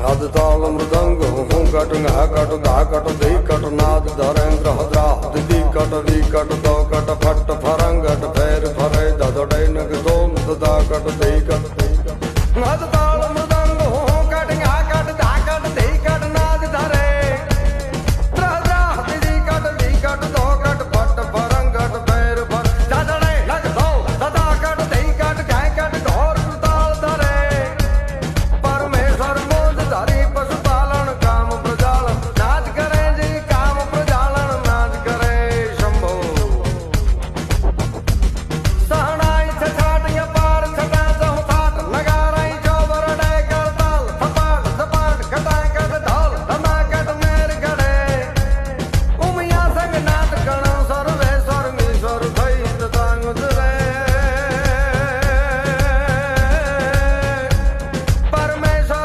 आद ताल मृदंग हुं कट घ कट धा कट धी कट नाद धरेंद्र हद्रा दिदी कट we cut दो कट फट फरंगट फेर फरे दद डैनक दोम दा कट धी कट। आद ताल